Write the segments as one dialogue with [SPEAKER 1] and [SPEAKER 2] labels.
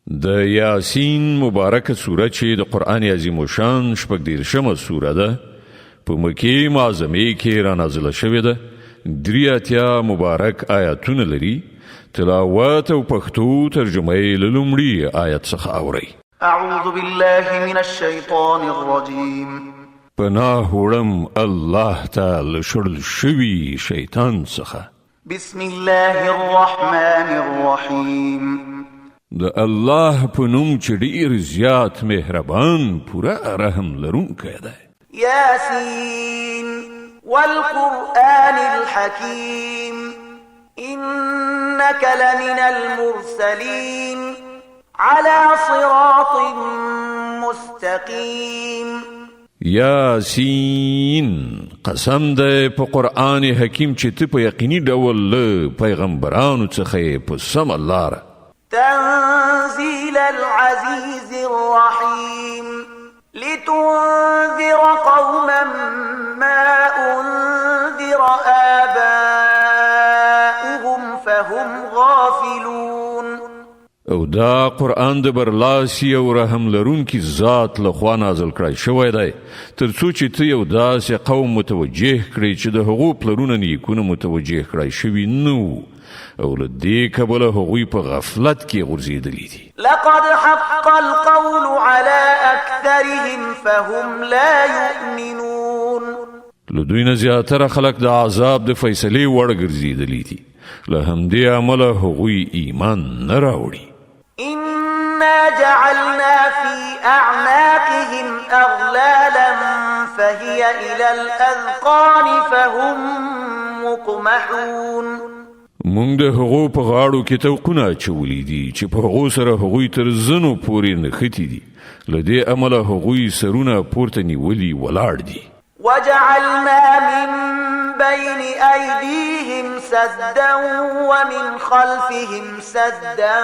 [SPEAKER 1] د یاسین مبارکه سوره چې د قرآن عظیم شان 36مه سوره ده، په مکې معظمې کې را نازله شوې ده. 83 مبارک آیاتونه لري. تلاوت او پښتو ترجمه یې له لومړي آیت څخه اورئ.
[SPEAKER 2] أعوذ بالله من الشيطان الرجيم.
[SPEAKER 1] پناه وړم الله ته له شړل شوي شیطان څخه.
[SPEAKER 2] بسم الله الرحمن الرحيم.
[SPEAKER 1] د الله په نوم چې ډیر زیات مهربان، پوره رحم لرونکی دی.
[SPEAKER 2] ياسين والقرآن الحكيم، إنك لمن المرسلين على صراط مستقيم.
[SPEAKER 1] یاسین، قسم دی په قرآن حکیم چې ته په یقیني ډول له پیغمبرانو څخه یې په سمه لاره.
[SPEAKER 2] تنزيل العزيز الرحيم، لتنذر قوما ما أنذر آباؤهم فهم غافلون.
[SPEAKER 1] او دا قرآن د برلاسي او رحم لرونکي ذات له خوا نازل کړی شوی دی، تر څو چې ته یو داسې قوم متوجه کړې چې د هغو پلرونه نیکونه متوجه کړای شوي نه وو، او له دې کبله هغوی په غفلت کې غورځېدلي دي.
[SPEAKER 2] لقد حق القول على أكثرهم فهم لا يؤمنون.
[SPEAKER 1] له دوی نه زیاتره خلک د عذاب د فیصلې وړ ګرځېدلي دي، له همدې امله هغوی ایمان نه راوړي.
[SPEAKER 2] إنا جعلنا في أعناقهم أغلالا فهي إلى الأذقان فهم مقمحون.
[SPEAKER 1] مونږ د هغو په غاړو کې طوقونه اچولي دي چې په هغو سره هغوی تر زنو پورې نښتي دي، له دې امله هغوی سرونه پورته نیولي ولاړ دي.
[SPEAKER 2] وجعلنا من بين أيديهم سدا ومن خلفهم سدا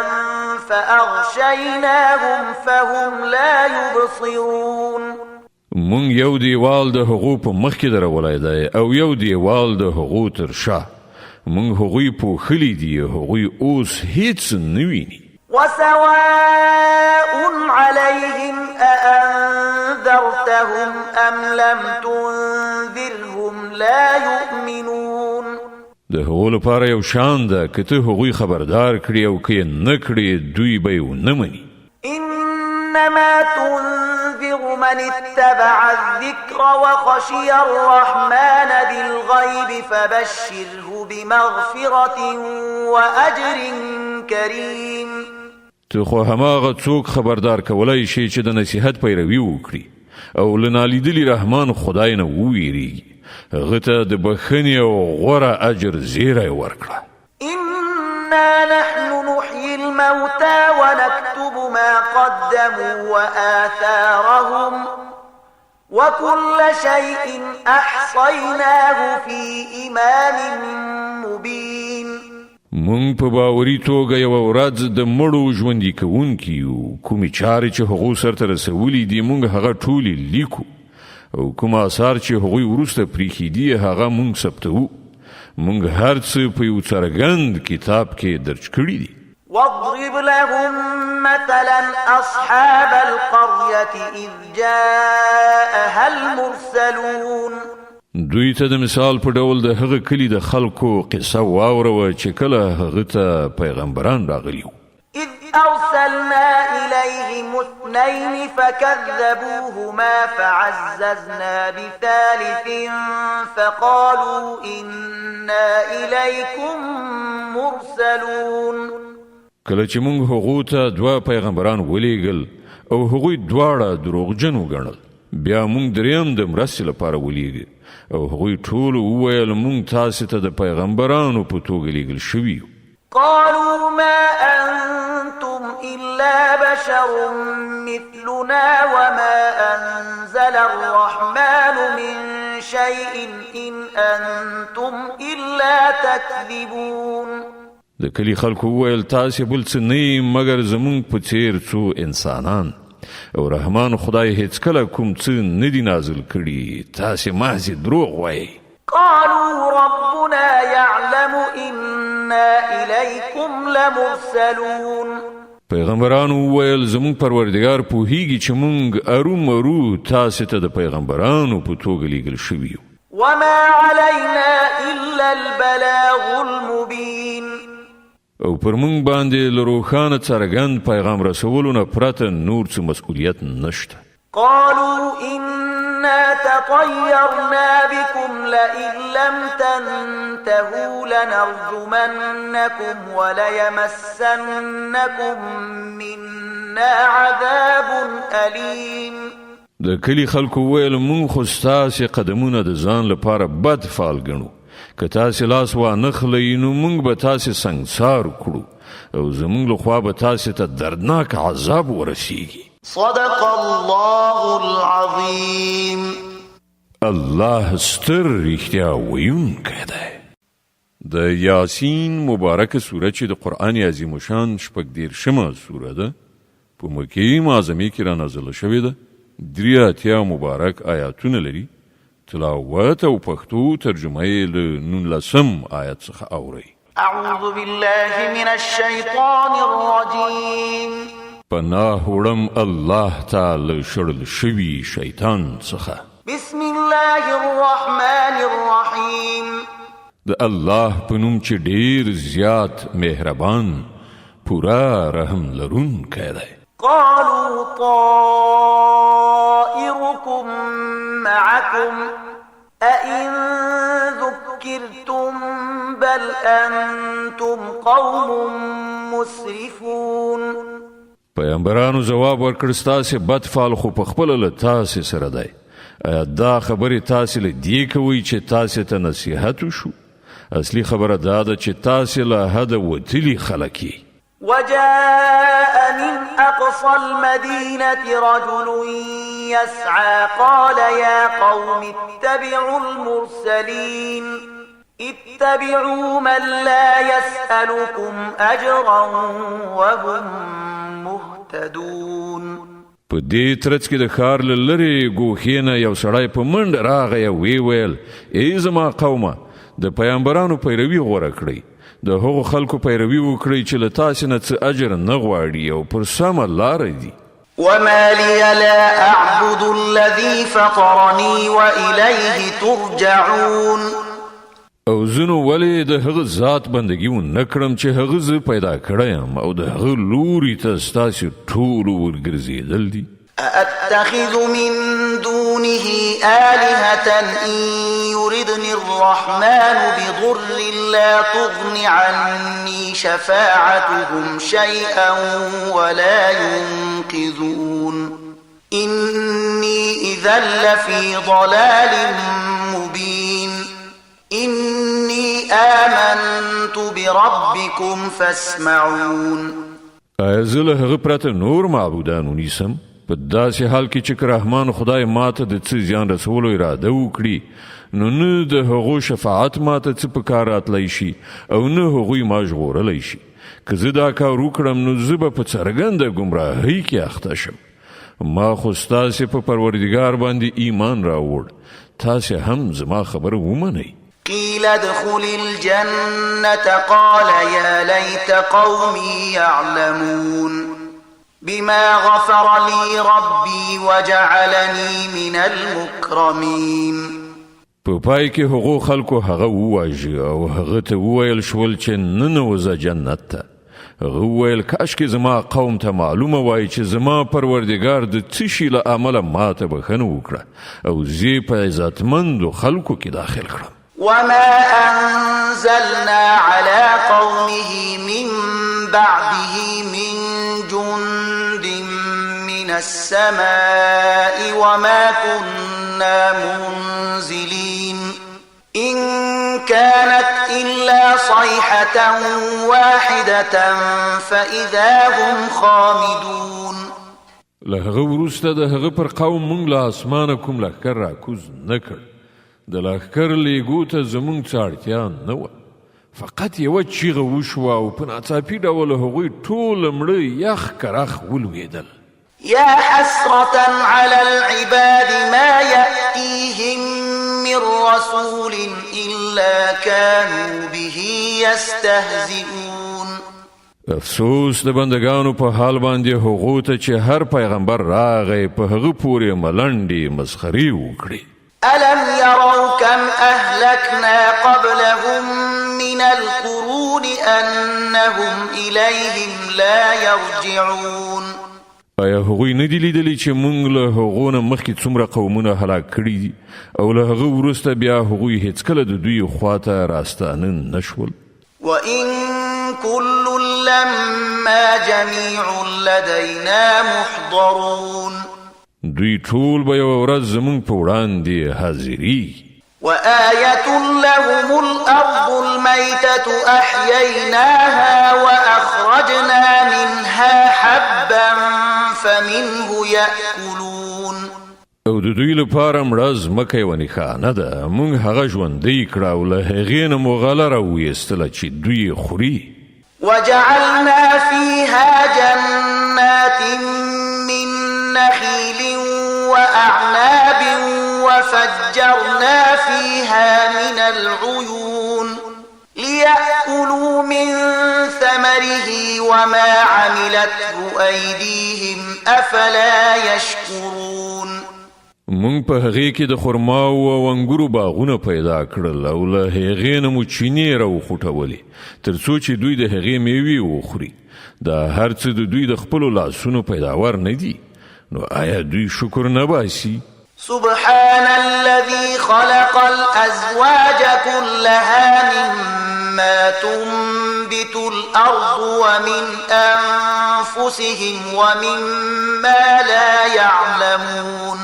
[SPEAKER 2] فأغشيناهم فهم لا يبصرون.
[SPEAKER 1] مونږ یو دیوال د هغو په مخ کې درولی دی او یو دیوال د هغو تر شا. مونږ هغوی پوښلي دي، هغوی اوس هیڅ نه ویني.
[SPEAKER 2] وسواء عليهم أأنذرتهم أم لم تنذرهم لا يؤمنون.
[SPEAKER 1] د هغو لپاره یو شان ده که ته هغوی خبردار کړي او که یې نه کړې، دوی به یې ونه مني.
[SPEAKER 2] إنما تنذر من اتبع الذكر وخشي الرحمن بالغيب فبشره بمغفرة وأجر كريم.
[SPEAKER 1] ته خو هماغه څوک خبردار کولای شي چې د نصیحت پیروي وکړي او له نالیدلي رحمان خدای نه وویریږي. هغه ته د بخښنې او غوره اجر زیری ورکړه.
[SPEAKER 2] إنا نحن نحيي الموتى ونكتب ما قدموا وآثارهم وكل شيء أحصيناه في إمام مبين.
[SPEAKER 1] مونږ په باوري توګه یوه ورځ د مړو ژوندي کوونکي یو. کومې چارې چې هغو سرته رسولي دي، مونږ هغه ټولې لیکو، او کوم آثار چې هغوی وروسته پریښي دي، هغه مونږ ثبتوو. مونږ هر څه په یو څرګند کتاب کې درج کړي دي.
[SPEAKER 2] واضرب لهم مثلا أصحاب القرية إذ جاءها المرسلون.
[SPEAKER 1] دوی ته د مثال په ډول د هغه کلي د خلکو قصه واوروه چې کله هغه ته پیغمبران راغلي وو.
[SPEAKER 2] إذ أرسلنا إليهم اثنين فكذبوهما فعززنا بثالث فقالوا إنا إليكم مرسلون.
[SPEAKER 1] کله چې مونږ هغو ته دوه پیغمبران ولیږل او هغوی دواړه دروغجن وګڼل، بیا مونږ دریم د مرستې لپاره ولیږه او هغوی ټولو وویل: مونږ تاسې ته د پیغمبرانو په توګه لیږل شوي یو.
[SPEAKER 2] قالوا ما أنتم إلا بشر مثلنا وما أنزل الرحمن من شيء إن أنتم إلا تكذبون.
[SPEAKER 1] د کلي خلکو وویل: تاسې بل څه نه یئ مګر زمونږ په څیر څو انسانان، او رحمان خدای هیڅکله کوم څه نه دي نازل کړي، تاسې محض دروغ وایئ.
[SPEAKER 2] قالوا ربنا يعلم إنا إليكم لمرسلون.
[SPEAKER 1] پیغمبرانو وویل، زموږ پروردګار پوهیږي چې مونږ ارومرو تاسې ته د پیغمبرانو په توګه لیږل شوي یو.
[SPEAKER 2] وما علينا إلا البلاغ المبين.
[SPEAKER 1] او پر مونږ باندې له روښانه څرګند پیغام رسولو نه پرته نور څه مسؤلیت نشته.
[SPEAKER 2] قالوا إنا تطيرنا بكم لئن لم تنتهوا لنرجمنكم وليمسنكم منا عذاب أليم.
[SPEAKER 1] د کلي خلکو وویل، مونږ خو ستاسې قدمونه د ځان لپاره بد فال ګڼو، که تاسې لاس وانخلئ نو مونږ به تاسې سنګسار کړو او زمونږ له خوا به تاسې ته دردناک عذاب ورسیږي.
[SPEAKER 3] صدق الله العظیم.
[SPEAKER 1] الله ستر رښتیا ویونکی دی. د یاسین مبارکه سوره چې د قرآن عظیم شان 36مه سوره ده، په مکې معظمې کې را نازله شوې ده. 83 مبارک آیاتونه لري. تلاوت او پښتو ترجمه یې له 19 آیت څخه اورئ.
[SPEAKER 3] اعوذ بالله من الشیطان الرجیم.
[SPEAKER 1] پناه وړم الله ته له شړل شوي شیطان څخه.
[SPEAKER 2] بسم الله الرحمن الرحیم.
[SPEAKER 1] د الله په نوم چې ډیر زیات مهربان، پوره رحم لرونکی دی.
[SPEAKER 2] قالوا طائركم معكم أئن ذكرتم بل أنتم قوم مسرفون.
[SPEAKER 1] پیغمبرانو ځواب ورکړ، ستاسې بد فال خو په خپله له تاسې سره دی. ایا دا خبرې تاسې له دې کوئ چې تاسې ته نصیحت وشو؟ اصلي خبره دا ده چې تاسې له حده وتلي خلک یئ.
[SPEAKER 2] وجاء من أقصى المدينة رجل يسعى قال يا قوم اتبعوا المرسلين اتبعوا من لا يسألكم أجرا وهم مهتدون.
[SPEAKER 1] په دې ترڅ کې د ښار له لرې ګوښې نه یو سړی په منډه راغی او ویې ویل، ای زما قومه، د پیغمبرانو پیروي غوره کړئ، د هغو خلکو پیروي وکړئ چې له تاسې نه څه اجر نه غواړي او پر سمه لاره دي.
[SPEAKER 3] وما لي لا أعبد الذي فطرني وإليه ترجعون.
[SPEAKER 1] او زه نو ولې د هغه ذات بندګي ونه کړم چې هغه زه پیدا کړی یم او د هغه لوري ته ستاسې ټولو ورګرځېدل دي؟
[SPEAKER 3] أأتخذ من دونه آلهة إن يردني الرحمن بضر لا تغن عني شفاعتهم شيئا ولا ينقذون إني إذا لفي ضلال مبين إني آمنت بربكم فاسمعون.
[SPEAKER 1] آیا زه له هغه پرته نور معبودان ونیسم؟ په داسې حال کې چې که رحمان خدای ماته د څه زیان رسولو اراده وکړي، نو نه د هغو شفاعت ماته څه په کار راتلی شي او نه هغوی ما ژغورلی شي. که زه دا کار وکړم نو زه به په څرګنده ګمراهۍ کې اخته شم. ما خو ستاسې په پروردګار باندې ایمان راوړ، تاسې هم زما خبره ومنئ.
[SPEAKER 3] قيل ادخل الجنة قال يا ليت قومي يعلمون بما غفر لي ربي وجعلني من المكرمين.
[SPEAKER 1] په پای کې هغو خلکو هغه وواژه او هغه ته وویل شول چې ننوځه جنت ته. هغه وویل، کاشکې زما قوم ته معلومه وای چې زما پروردګار د څه شي له امله ماته بښنه وکړه او زه په عزتمندو خلکو کې داخل کړم.
[SPEAKER 3] وما أنزلنا على قومه من بعده من جند من السماء وما كنا منزلين إن كانت إلا صيحة واحدة فإذا هم خامدون.
[SPEAKER 1] له هغه وروسته د هغه پر قوم مونږ له اسمانه کوم لښکر راکوز نه کړ. د لښکر لیږو ته زمونږ څه اړتیا نه وه، فقط یوه چیغه وشوه او په ناڅاپي ډول هغوی ټول مړه یخ کرخ ولوېدل.
[SPEAKER 3] يا حسرة على العباد ما يأتيهم من رسول إلا كانوا به يستهزئون.
[SPEAKER 1] افسوس د بندگانو په حال باندې هغو ته چې هر پیغمبر راغی په هغه پورې ملنډې مسخرې وکړي.
[SPEAKER 3] ألم يروا كم أهلكنا قبلهم من القرون أنهم إليهم لا يرجعون.
[SPEAKER 1] آیا هغوی نه دي لیدلي چې مونږ له هغو نه مخکې څومره قومونه هلاک کړي دي او له هغه وروسته بیا هغوی هیڅکله د دوی خواته راستانه نشول؟
[SPEAKER 3] وإن كل لما جميع لدينا محضرون.
[SPEAKER 1] دوی ټول به یوه ورځ زمونږ په وړاندې حاضرېږي.
[SPEAKER 3] وآية لهم الأرض الميتة أحييناها وأخرجنا منها حبا فمنه يأكلون.
[SPEAKER 1] او د دوی لپاره مړه ځمکه یوه نښانه ده، مونږ هغه ژوندۍ کړه او له هغې نه مو غله راویستله چې دوی یې خوري.
[SPEAKER 3] وجعلنا فيها جنات من نخيل وأعناب وفجرنا فيها من العيون ليأكلوا من ثمره وما عملته أيديهم أفلا يشكرون.
[SPEAKER 1] مونږ په هغې کې د خرماو او انګورو باغونه پیدا کړل او له هغې نه مو چینې راوخوټولې تر څو چې دوی د هغې میوې وخوري. دا هر څه د دوی د خپلو لاسونو پیداوار نه دي، نو آیا دوی شکر نه باسي؟
[SPEAKER 3] سبحان الذي خلق الأزواج كلها مما تنبت الأرض ومن أنفسهم ومما لا يعلمون.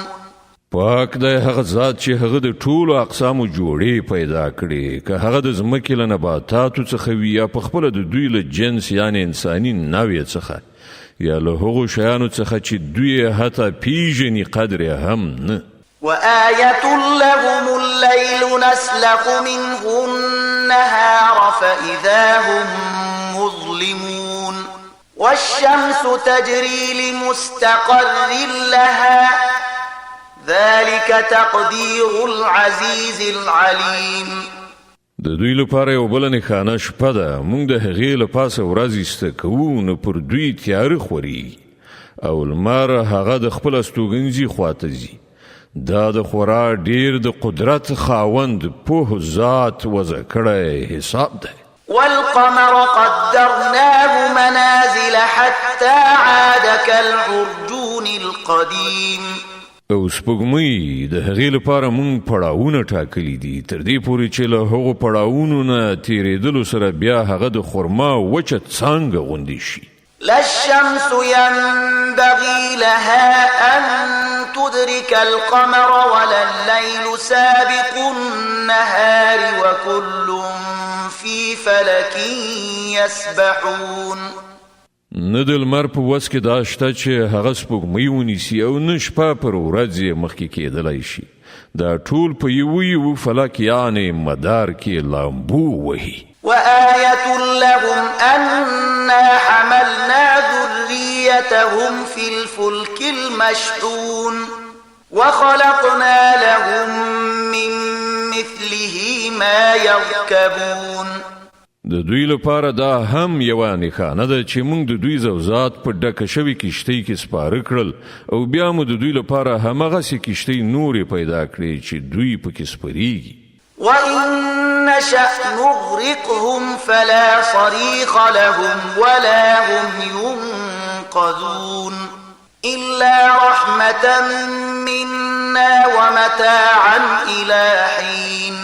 [SPEAKER 1] پاک دی هغه ذات چې هغه د ټولو اقسامو جوړې پیدا کړې، که هغه د ځمکې له نباتاتو څخه وي یا په خپله د دوی له جنس یعنې انساني نوعې څخه، یا له هغو شیانو څخه چې دوی یې حتی پیژني قدر یې هم نه.
[SPEAKER 3] وآية لهم الليل نسلخ منه النهار فإذا هم مظلمون والشمس تجري لمستقر لها ذلك تقدير العزيز العليم.
[SPEAKER 1] د دوی لپاره یو بله نښانه شپه ده، موږ د هغې له پاسه ورځ ایسته کوو نو پر دوی تیاره خورېږي او لمر هغه د خپل استوګنځي خواته ځي. دا د خورا ډیر د قدرت خاوند پوه ذات وضع کړی حساب دی.
[SPEAKER 3] والقمر قدرناه منازل حتى عاد كالعرجون القديم.
[SPEAKER 1] او سپوږمۍ د هغې لپاره مونږ پړاوونه ټاکلي دي، تر دې پورې چې له هغو پړاوونو نه تېرېدلو سره بیا هغه د خرما وچه څانګه غوندې شي.
[SPEAKER 3] لا الشمس ينبغي لها أن تدرك القمر ولا الليل سابق النهار وكل في فلك يسبحون.
[SPEAKER 1] نه د لمر په وس کې دا شته چې هغه سپوږمۍ ونیسي او نه شپه پر ورځ یې مخکې کېدلی شي. دا ټول په یوه یوه فلک یعنې مدار کې لامبو وهي.
[SPEAKER 3] وآية لهم أنا حملنا ذريتهم في الفلك المشحون وخلقنا لهم من مثله ما يركبون.
[SPEAKER 1] د دوی لپاره دا هم یوه نښانه ده چې موږ د دوی زوزات په ډکه شوې کښتۍ کې سپاره کړل او بیا مو د دوی لپاره هماغسې کښتۍ نورې پیدا کړې چې دوی پکې سپرېږي.
[SPEAKER 3] وإن نشأ نغرقهم فلا صريخ لهم ولا هم ينقذون إلا رحمة منا ومتاعا إلى حين.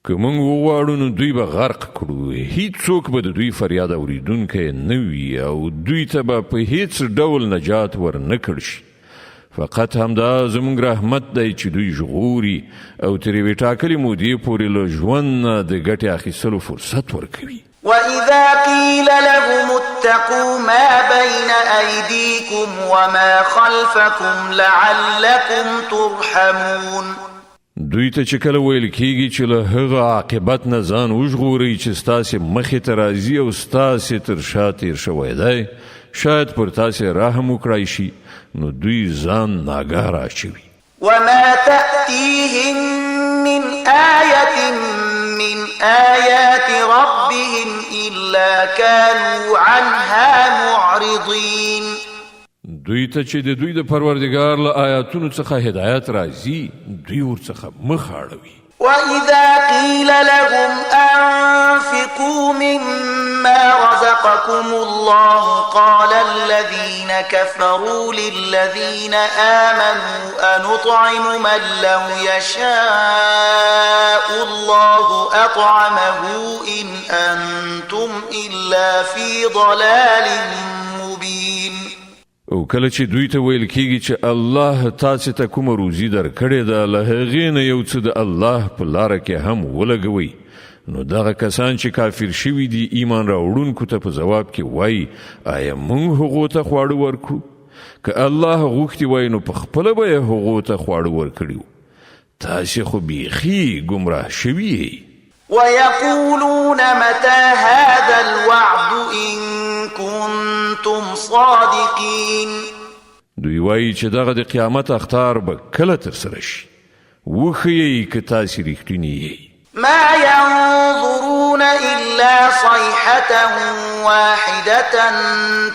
[SPEAKER 1] که موږ وغواړو نو دوی به غرق کړو، هیڅوک به د دوی فریاد اوریدونکی نه وي او دوی ته به په هیڅ ډول نجات ورنه کړ شي. فقط همدا زموږ رحمت دی چې دوی ژغوري او تر یوې ټاکلې مودې پورې له ژوند نه د ګټې اخیستلو فرصت ورکوي.
[SPEAKER 3] وإذا قيل لهم اتقوا ما بين أيديكم وما خلفكم لعلكم ترحمون.
[SPEAKER 1] دوی ته چې کله ویل کیږي چې له هغه عاقبت نه ځان وژغورئ چې ستاسې مخې ته راځي او ستاسې تر شا تیر شوی دی، شاید پر تاسې رحم وکړای شي، نو دوی ځان ناګاره اچوي.
[SPEAKER 3] وما تأتيهم من آية من
[SPEAKER 2] آيات ربهم إلا كانوا عنها معرضين.
[SPEAKER 1] دوی ته چې د دوی د پروردګار له آیاتونو څخه هدایت راځي، دوی ورڅخه مخ اړوي.
[SPEAKER 2] وإذا قيل لهم أنفقوا مما رزقكم الله قال الذين كفروا للذين آمنوا أنطعم من لو يشاء الله أطعمه إن أنتم إلا في ضلال مبين.
[SPEAKER 1] او کله چې دوی ته ویل کیږي چې الله تاسو ته کومه روزي درکړې ده، له هغې نه یو څه د الله په لاره کې هم ولګوئ، نو دغه کسان چې کافر شوي دي ایمان راوړونکو ته په ځواب کې وایي: آیا موږ هغو ته خواړه ورکړو؟ که الله غوښتي وای نو په خپله به یې هغو ته خواړه ورکړي وو. تاسې خو بیخي ګمراه شوي یئ.
[SPEAKER 2] ويقولون متى هذا الوعد إن كنتم صادقين.
[SPEAKER 1] دوی وایي چې دغه د قیامت اخطار به کله ترسره شي؟ وښیئ که تاسې رښتیني یئ.
[SPEAKER 2] ما ينظرون إلا صيحة واحدة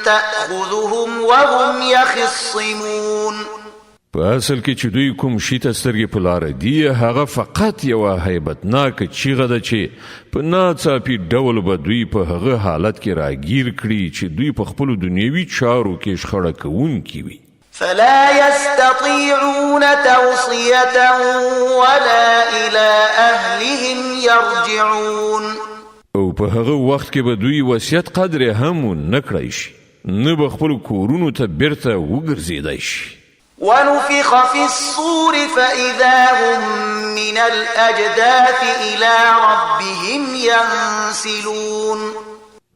[SPEAKER 2] تأخذهم وهم يخصمون.
[SPEAKER 1] په اصل کې چې دوی کوم شي ته سترګې په لاره دي، هغه فقط یوه هیبتناکه چیغه ده چې په ناڅاپي ډول به دوی په هغه حالت کې راګیر کړي چې دوی په خپلو دنیوي چارو کې شخړه کوونکي وي.
[SPEAKER 2] فلا يستطيعون توصية ولا إلى أهلهم يرجعون.
[SPEAKER 1] او په هغه وخت کې به دوی وصیت قدر هم نه کړای شي، نه به خپلو کورونو ته بیرته وګرځېدای شي.
[SPEAKER 2] ونفخ في الصور فإذا هم من الأجداث إلى ربهم ينسلون.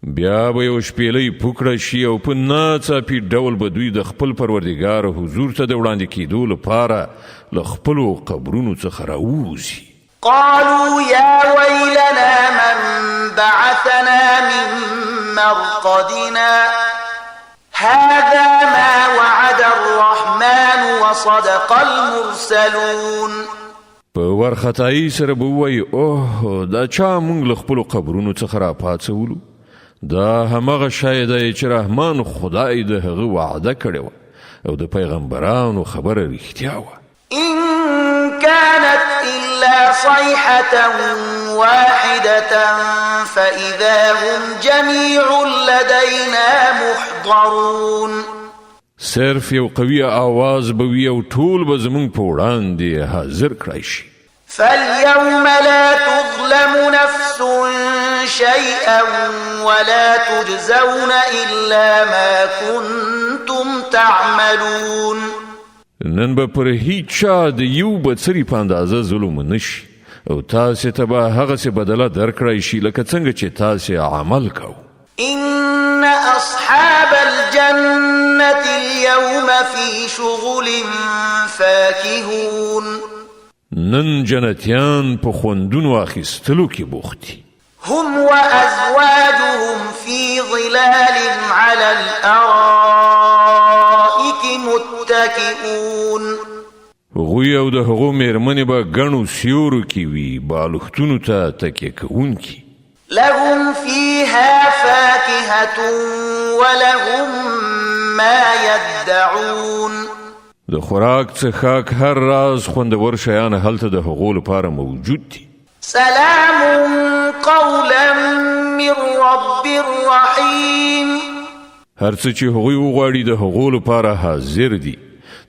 [SPEAKER 1] بیا به یو شپېلۍ پوکړه شي او په ناڅاپي ډول به دوی د خپل پروردګار حضور ته د وړاندې کېدو لپاره له خپلو قبرونو څخه راووځي.
[SPEAKER 2] قالوا يا ويلنا من بعثنا من مرقدنا هذا ما وعد الرحمن وصدق المرسلون.
[SPEAKER 1] په وارخطایۍ سره به ووایي: اوه، دا چا موږ له خپلو قبرونو څخه راپاڅولو؟ دا هماغه شی دی چې رحمان خدای د هغه وعده کړې وه او د پیغمبرانو خبره رښتیا وه.
[SPEAKER 2] إن كانت إلا صيحة واحدة فإذا هم جميع لدينا محضرون.
[SPEAKER 1] صرف یو قوي آواز به وي او ټول به زموږ په وړاندې حاضر کړای شي.
[SPEAKER 2] فاليوم لا تظلم نفس شيئا ولا تجزون إلا ما كنتم تعملون.
[SPEAKER 1] نن به پر هیچا د یو بڅري په اندازه ظلم نه شي او تاسې ته به هغسې بدله درکړای شي لکه څنګه چې تاسې عمل کوو.
[SPEAKER 2] إن أصحاب الجنة اليوم في شغل فاكهون.
[SPEAKER 1] نن جنتیان په خوندونو اخیستلو کې بوخت دي.
[SPEAKER 2] هم وأزواجهم في ظلال على الأرائك متكئون.
[SPEAKER 1] هغوی او د هغو میرمنې به ګڼو سیورو کې وي، بالښتونو ته تکیه کوونکي.
[SPEAKER 2] لهم فيها فاكهة ولهم ما يدعون.
[SPEAKER 1] د خوراک څښاک هر راز خوندور شیان هلته د هغو لپاره موجود دي.
[SPEAKER 2] سلام قولا من رب رحیم.
[SPEAKER 1] هر څه چې هغوی وغواړي د هغو لپاره حاضر دي.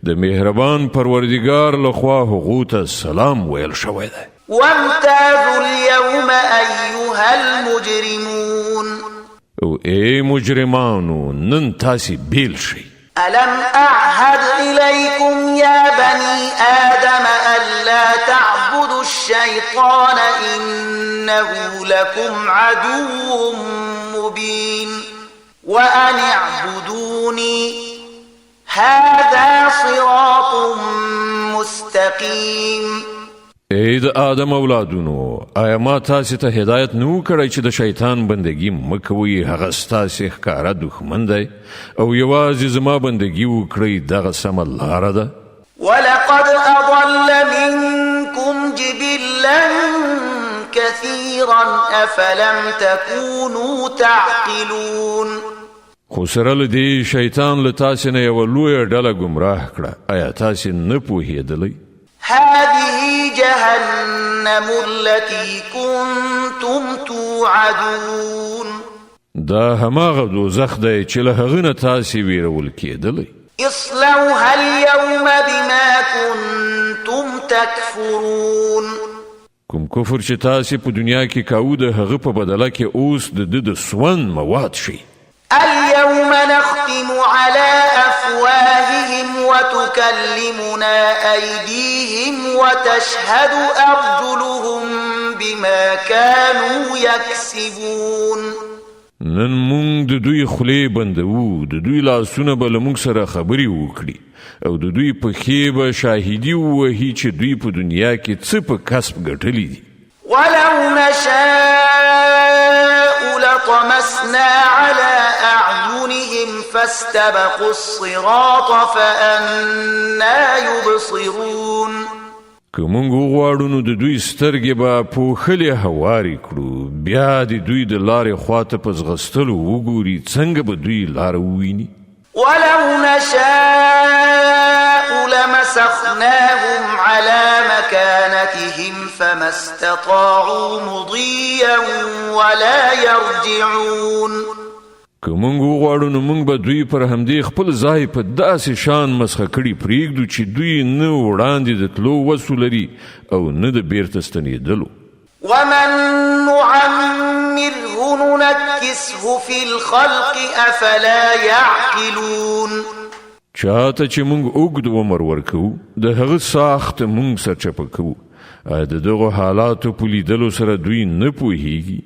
[SPEAKER 1] د مهربان پروردګار لخوا هغو ته سلام ویل شوی دی.
[SPEAKER 2] وامتازوا اليوم أيها المجرمون.
[SPEAKER 1] او ای مجرمانو، نن تاسې بیل شئ.
[SPEAKER 2] ألم أعهد إليكم يا بني آدم ألا تعبدوا الشيطان إنه لكم عدو مبين وأن اعبدوني هذا صراط مستقيم.
[SPEAKER 1] ای د آدم اولادونو، آیا ما تاسې ته هدایت نه و کړی چې د شیطان بندګي مه کوئ؟ هغه ستاسې ښکاره دښمن دی او یوازې زما بندګي وکړئ، دغه سمه لاره ده.
[SPEAKER 2] ولقد أضل منكم جبلا كثيرا أفلم تكونوا تعقلون؟
[SPEAKER 1] خو سره له دې شیطان له تاسې نه یوه لویه ډله ګمراه کړه، ایا تاسې نه پوهېدلئ؟
[SPEAKER 2] هذه جهنم التي كنتم توعدون.
[SPEAKER 1] دا هماغه دوزخ دی چې له هغه نه تاسې ویرول کېدلئ.
[SPEAKER 2] اصلوها اليوم بما كنتم تكفرون.
[SPEAKER 1] کوم کفر چې تاسې په دنیا کې کاوه، د هغه په بدله کې اوس د ده د سون مواد شئ.
[SPEAKER 2] اليوم نختم على أفواههم وتكلمنا أيديهم وتشهد أرجلهم بما كانوا يكسبون.
[SPEAKER 1] نن مونږ د دوی خولې بندوو، د دوی لاسونه به له مونږ سره خبرې وکړي او د دوی پښې به شاهدي ووهي چې دوی په دنیا کې څه په کسب ګټلي دي.
[SPEAKER 2] ولو نشاء لطمسنا على أعينهم فاستبقوا الصراط فأنى يبصرون.
[SPEAKER 1] که مونږ وغواړو نو د دوی سترګې به پوښلې هوارې کړو، بیا د دوی د لارې خواته په ځغستلو وګوري، څنګه به دوی لاره وویني؟
[SPEAKER 2] ولو نشاء لمسخناهم على مكانتهم فما استطاعوا مضيا ولا يرجعون.
[SPEAKER 1] که مونږ وغواړو نو مونږ به دوی پر همدې خپل ځای په داسې شان مسخه کړي پرېږدو چې دوی نه وړاندې د تلو وس ولري او نه د بیرته ستنېدلو.
[SPEAKER 2] ومن نعمره ننكسه في الخلق أفلا يعقلون.
[SPEAKER 1] چاته چې مونږ اوږد عمر ورکوو، د هغه ساخت مونږ سرچپه کوو، ایا د دغو حالاتو په لیدلو سره دوی نه پوهیږي؟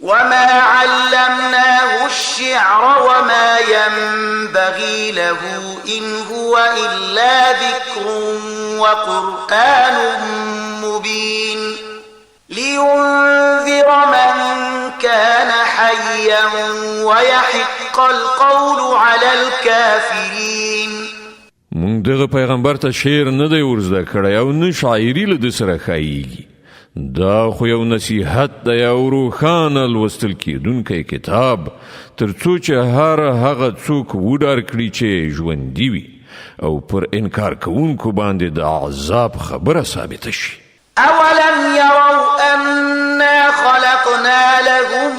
[SPEAKER 2] وما علمناه الشعر وما ينبغي له إن هو إلا ذكر وقرآن مبين لينذر من كان حيا ويحق القول على الكافرين.
[SPEAKER 1] مونږ دغه پیغمبر ته شعر نه دی ورزده کړی او نه شاعري له ده سره ښاییږي. دا خو یو نصیحت دی او روښانه لوستل کېدونکی کتاب، تر څو چې هر هغه څوک وډار کړي چې ژوندي وي او پر انکار کوونکو باندې د عذاب خبره ثابته شي.
[SPEAKER 2] أولم يروا أنا خلقنا لهم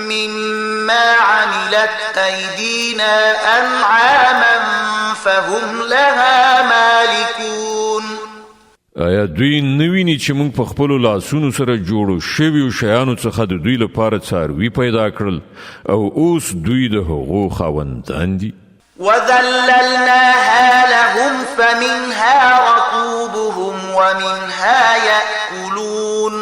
[SPEAKER 2] مما عملت أيدينا أنعاما فهم لها مالكون.
[SPEAKER 1] آیا دوی نه ویني چې موږ په خپلو لاسونو سره جوړو شویو شیانو څخه د دوی لپاره څاروي پیدا کړل او اوس دوی د هغو خاوندان دي؟
[SPEAKER 2] وذللناها لهم فمنها ركوبهم ومنها يأكلون.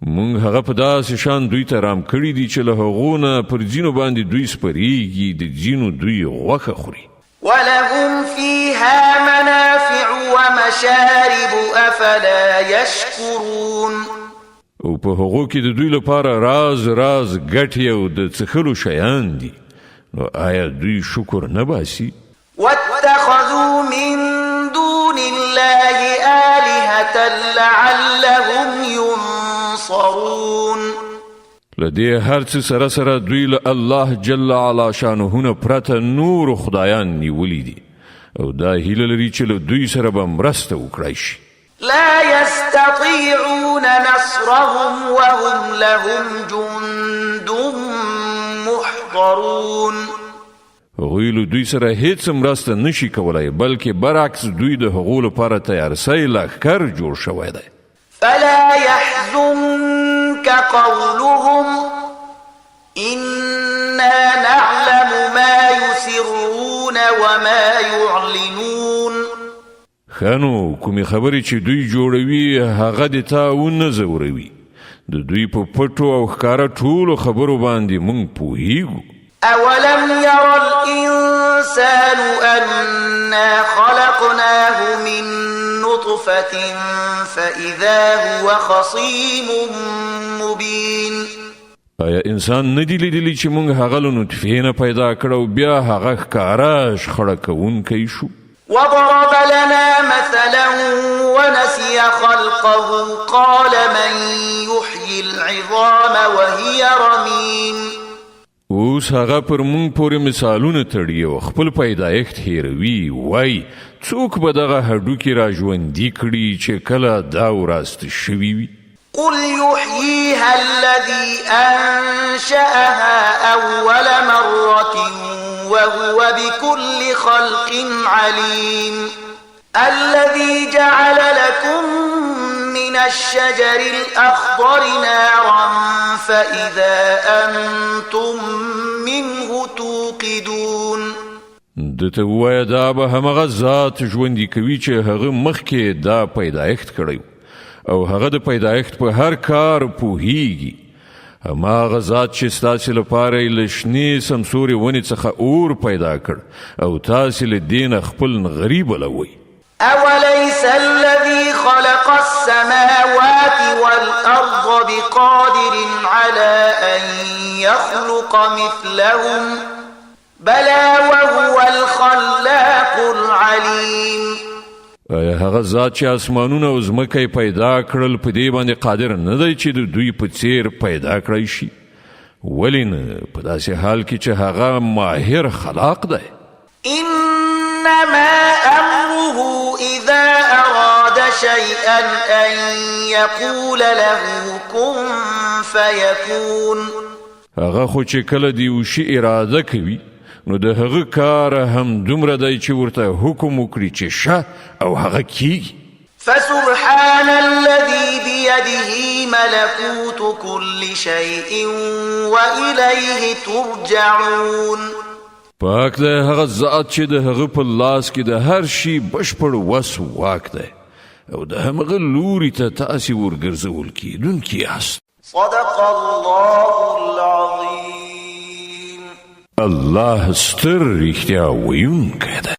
[SPEAKER 1] مونږ هغه په داسې شان دوی ته رام کړي دي چې له هغو نه پر ځینو باندې دوی سپریږي، د ځینو دوی غوښه خوري.
[SPEAKER 2] ولهم فيها منافع ومشارب أفلا يشكرون.
[SPEAKER 1] او په هغو کې د دوی لپاره راز راز ګټې او د څښلو شیان دي، نو آیا دوی شکر نه باسي؟
[SPEAKER 2] واتخذوا من دون الله آلهة لعلهم ينصرون.
[SPEAKER 1] له دې هر څه سره سره دوی له الله جل علا شانه نه پرته نور خدایان نیولي دي او دا هیله لري چې له دوی سره به مرسته وکړای شي.
[SPEAKER 2] لا يستطيعون نصرهم وهم لهم جند محضرون.
[SPEAKER 1] هغوی له دوی سره هیڅ مرسته نشي کولای، بلکې برعکس دوی د هغو لپاره تیارسی لښکر جوړ شوی دی.
[SPEAKER 2] فلا يحزنك قولهم إنا نعلم ما يسرون وما يعلنون.
[SPEAKER 1] ښه نو کومې خبرې چې دوی جوړوي هغه دې تا ونه ځوروي. د دوی په پټو او ښکاره ټولو خبرو باندې مونږ پوهیږو.
[SPEAKER 2] أولم ير الإنسان أنا خلقناه من نطفة فإذا هو خصيم مبين.
[SPEAKER 1] آیا انسان نه دی لیدلی چې مونږ هغه له نطفې نه پیدا کړ او بیا هغه ښکاره شخړه کوونکی شو؟
[SPEAKER 2] وضرب لنا مثلا ونسي خلقه قال من يحيي العظام وهي رميم؟
[SPEAKER 1] اوس هغه پر مونږ پورې مثالونه تړي او خپل پیدایښت هیروي، وایي څوک به دغه هډوکي را ژوندي کړي چې کله دا وراست شوي وي؟
[SPEAKER 2] قل يحييها الذي أنشأها أول مرة وهو بكل خلق عليم. الذي جعل لكم من الشجر الأخضر نارا فإذا أنتم منه توقدون.
[SPEAKER 1] ده ته ووایه دا به همغه ذات ژوندي کوي چې هغه مخکې دا پیدایښت کړی او هغه د پیدایښت په هر کار پوهیږي. هماغه ذات چې ستاسې لپاره یې له شنې سمسورې ونې څخه اور پیدا کړ او تاسې له دې نه خپل نغري بلوئ.
[SPEAKER 2] أوليس الذي خلق السماوات والأرض بقادر على أن يخلق مثلهم بلى وهو الخلاق العليم.
[SPEAKER 1] آیا هغه ذات چې اسمانونه او ځمکه یې پیدا کړل په دې باندې قادر نه دی چې د دوی په څیر پیدا کړای شي؟ ولې نه، په داسې حال کې چې هغه ماهر خلاق دی.
[SPEAKER 2] إنما أمره إذا أراد شيئا أن يقول له كن فيكون.
[SPEAKER 1] هغه خو چې کله د یو شي اراده کوي نو د هغه کار هم دومره دی چې ورته حکم وکړي چې شه او هغه کیږي.
[SPEAKER 2] فسبحان الذي بيده ملكوت كل شيء وإليه ترجعون.
[SPEAKER 1] پاک دی هغه ذات چې د هغه په لاس کې د هر شي بشپړ وس واک دی او د همغه لوري ته تاسې ورګرځول کېدونکي یاست.
[SPEAKER 2] صدق الله العظیم.
[SPEAKER 1] الله ستر رښتیا ویونکی دی.